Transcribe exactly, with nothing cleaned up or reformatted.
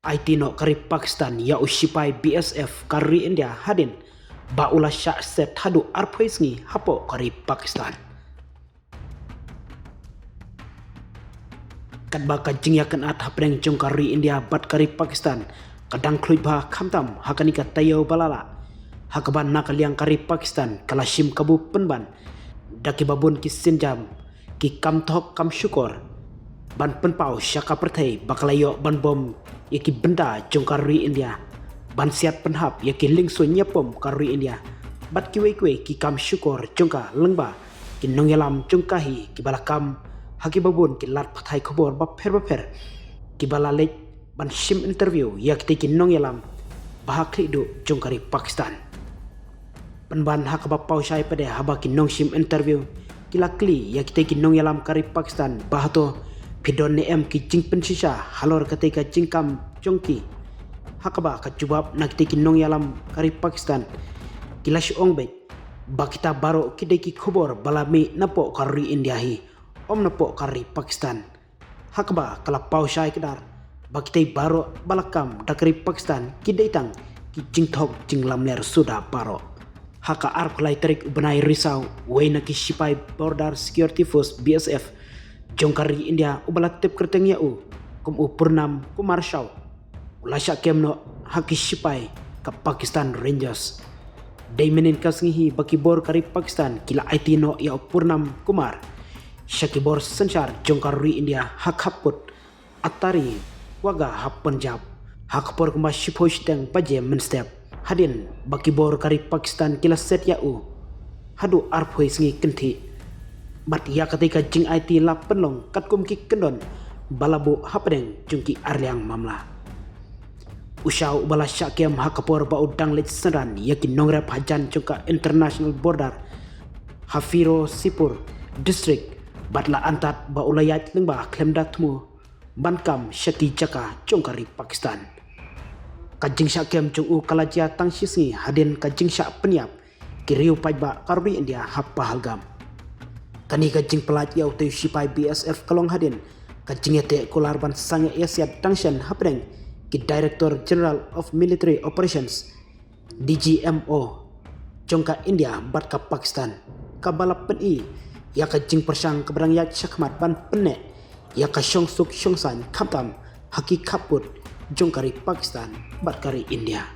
Aiti noh ka ri Pakistan ïa u shipai B S F ka ri India hadien ba u la shah set haduh arphew sngi hapoh ka ri Pakistan. Katba ka jingïakynad hapdeng jong ka ri India bad ka ri Pakistan ka dang khluit bha khamtam ha kane ka taïew ba la lah, ha kaba na ka liang ka ri Pakistan ka la shim kabu pynban da kiba bun ki sienjam, ki kam thok kam shukor ban pynpaw sha ka pyrthei ba ka la ïoh ban bom ïa ki bynta jong ka ri India, ban siat pynhap ïa ki lyngsuiñ ïapom ka ri India bad kiwei kiwei ki kam shukor jong ka lyngba ki nongïalam jong ka hi kiba la kam ha kiba bun ki lad pathai khubor bapher bapher, kiba la leit ban shim interview ïa kitei ki nongïalam ba ha khlieh duh jong ka ri Pakistan. Pynban ha kaba paw shai pat de, haba ki nongshim interview ki la kylli ïa kitei ki nongïalam ka ri Pakistan ba hato phi don ne em ki jingpynshisha halor katei ka jingkam jong ki, ha kaba ka jubab na kitei ki nongïalam ka ri Pakistan ki la shu ong beit ba kita baroh ki dei ki khubor ba la mih napoh ka ri India hi, ym napoh ka ri Pakistan. Ha kaba ka la paw shai kdar ba kitei baroh ba la kam da ka ri Pakistan ki dei tang ki jingthok jinglamler suda baroh. Ha ka arphew lai tarik u bnai Risaw, uwei na ki shipai Border Security Force, B S F, jong ka ri India uba la tip kyrteng ïa u kum u Purnam Kumar Shaw, u la shah kem noh ha ki shipai ka Pakistan Rangers. Dei mynhynnin ka sngi hi ba ki bor ka ri Pakistan ki la aiti noh ïa u Purnam Kumar sha ki bor synshar jong ka ri India ha khappud Attari, Wagah ha Punjab, ha ka por kumba shiphew shiteng baje mynstep. Hadien ba ki bor ka ri Pakistan ki la set ïa u haduh arphew sngi kynthih, bad ïa katei ka jingaiti la pynlong katkum ki kyndon ba la buh hapdeng jong ki arliang mamla. U Shaw uba la shah kem ha ka por ba u dang leit synran ïa ki nongrep hajan jong ka International Border ha Firozpur District, bad la antad ba u la ïaid lyngba khlem da thmu ban kam sha ki jaka jong ka ri Pakistan. Ka jingshah kem jong u ka la jia tang shi sngi hadien ka jingshah pynïap ki riew paidbah ka ri India ha Pahalgam. Kane ka jingpyllait ïa utei u shipai B S F ka long hadien ka jingïateh kular ban sangeh ïasiat dang shen hapdeng ki Director General of Military Operations, D G M O, jong ka India bad ka Pakistan, kaba la pyni ïa ka jingpyrshang kaba dang ïaid shakhmat ban pynneh ïa ka shongsuk shongsaiñ khamtam ha ki khappud jong ka ri Pakistan bad ka ri India.